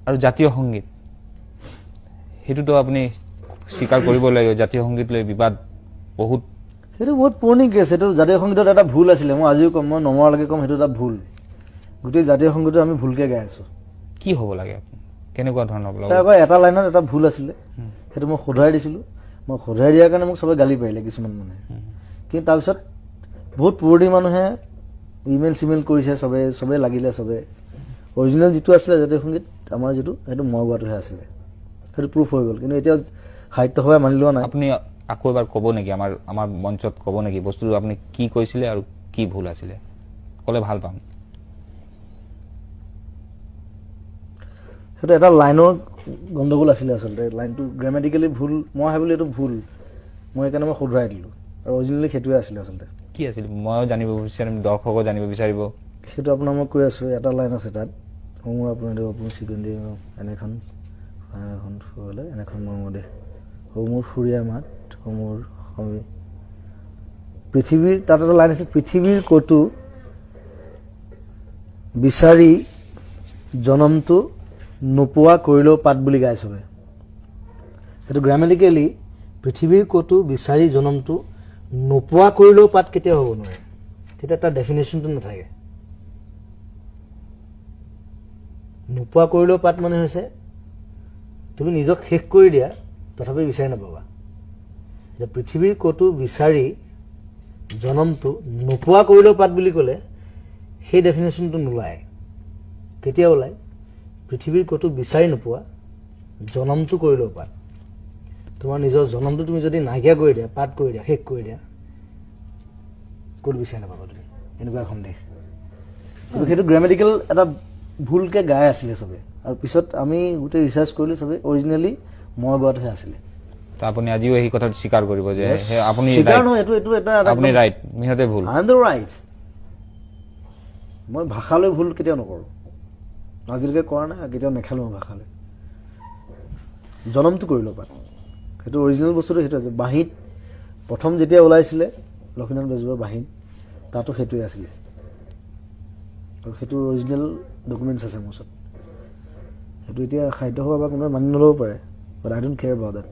আৰু জাতীয় সংগীত, সেইটোতো আপুনি স্বীকাৰ কৰিব লাগিব, জাতীয় সংগীত লৈ বিবাদ বহুত। সেইটো বহুত পুৰণি কেছ। সেইটো জাতীয় সংগীতত এটা ভুল আছিলে, মই আজিও ক'ম, মই নমৰালৈকে ক'ম, সেইটো এটা ভুল। গোটেই জাতীয় সংগীতটো আমি ভুলকে গাই আছো। কি হ'ব লাগে, কেনেকুৱা ধৰণৰ? তাৰ এটা লাইনত এটা ভুল আছিলে, সেইটো মই শুধৰাই দিছিলোঁ। মই শুধৰাই দিয়াৰ কাৰণে মোক চবে গালি পাৰিলে কিছুমান মানুহে। কিন্তু তাৰপিছত বহুত পুৰণি মানুহে ইমেইল চিমেইল কৰিছে, চবে চবে লাগিলে, চবে অৰিজিনেল যিটো আছিলে জাতীয় সংগীত আমাৰ যিটো, সেইটো মই গোৱাটোহে আছিলে, সেইটো প্ৰুফ হৈ গ'ল। কিন্তু এতিয়া সাহিত্য সভাই মানি লোৱা নাই। আপুনি আকৌ এবাৰ ক'ব নেকি, আমাৰ আমাৰ মঞ্চত ক'ব নেকি বস্তুটো আপুনি কি কৈছিলে আৰু কি ভুল আছিলে, ক'লে ভাল পাম। সেইটো এটা লাইনৰ গণ্ডগোল আছিলে আচলতে, লাইনটো গ্ৰামেটিকেলি ভুল, মই ভাবিলোঁ এইটো ভুল, মই সেইকাৰণে মই শুধৰাই দিলোঁ। আৰু অৰিজিনেলি সেইটোৱে আছিলে আচলতে। কি আছিল ময়ো জানিব বিচাৰিম, দৰ্শকো জানিব বিচাৰিব। সেইটো আপোনাৰ মই কৈ আছোঁ, এটা লাইন আছে তাত, মোৰ আপোনাৰ চিকুণ দি এনেখন এখন হ'লে এনেখন মৰমৰ দেহ, সৌ মোৰ সুৰীয়া মাত, সৌ মোৰ পৃথিৱীৰ, তাত এটা লাইন আছিল, পৃথিৱীৰ ক'তো বিচাৰি জনমটো নোপোৱা কৰিলেও পাত বুলি গাই চবে। সেইটো গ্ৰামেটিকেলি পৃথিৱীৰ ক'তো বিচাৰি জনমটো নোপোৱা কৰিলেও পাত কেতিয়াও হ'ব নোৱাৰে, তেতিয়া তাৰ ডেফিনেশ্যনটো নাথাকে। নোপোৱা কৰিলেও পাত মানে হৈছে তুমি নিজক শেষ কৰি দিয়া, তথাপি বিচাৰি নাপাবা। এতিয়া পৃথিৱীৰ ক'তো বিচাৰি জনমটো নোপোৱা কৰিলেও পাত বুলি ক'লে সেই ডেফিনেশ্যনটো নোলায়। কেতিয়া ওলায়? পৃথিৱীৰ ক'তো বিচাৰি নোপোৱা জনমটো কৰিলেও পাত। তোমাৰ নিজৰ জনমটো তুমি যদি নাইকিয়া কৰি দিয়া, পাত কৰি দিয়া, শেষ কৰি দিয়া, ক'ত বিচাৰি নাপাবা তুমি এনেকুৱা এখন দেশ। কিন্তু সেইটো গ্ৰামেটিকেল এটা ভুলকে গাই আছিলে চবে, আৰু পিছত আমি গোটেই ৰিচাৰ্চ কৰিলোঁ, চবে অৰিজিনেলি মই গোৱাটোহে আছিলে। আপুনি আজিও এই কথাটো স্বীকাৰ কৰিব যে আপুনি স্বীকাৰ নহয়, এইটো এইটো এটা আপুনি ৰাইট, সিহঁতে ভুল। I am the right. মই ভাষালৈ ভুল কেতিয়াও নকৰোঁ, আজিলৈকে কৰা নাই, কেতিয়াও নেখেলোঁ মই ভাষালৈ। জনমটো কৰিলোঁ পাত, সেইটো অৰিজিনেল বস্তুটো সেইটো আছে। বাঁহীত প্ৰথম যেতিয়া ওলাইছিলে লক্ষ্মীনাথ বেজবৰুৱাৰ বাঁহীত, তাতো সেইটোৱে আছিলে, আৰু সেইটো অৰিজিনেল ডকুমেণ্টছ আছে মোৰ ওচৰত। সেইটো এতিয়া সাহিত্য সভা বা কোনোবাই মানি নল'ব পাৰে, but I don't care about that.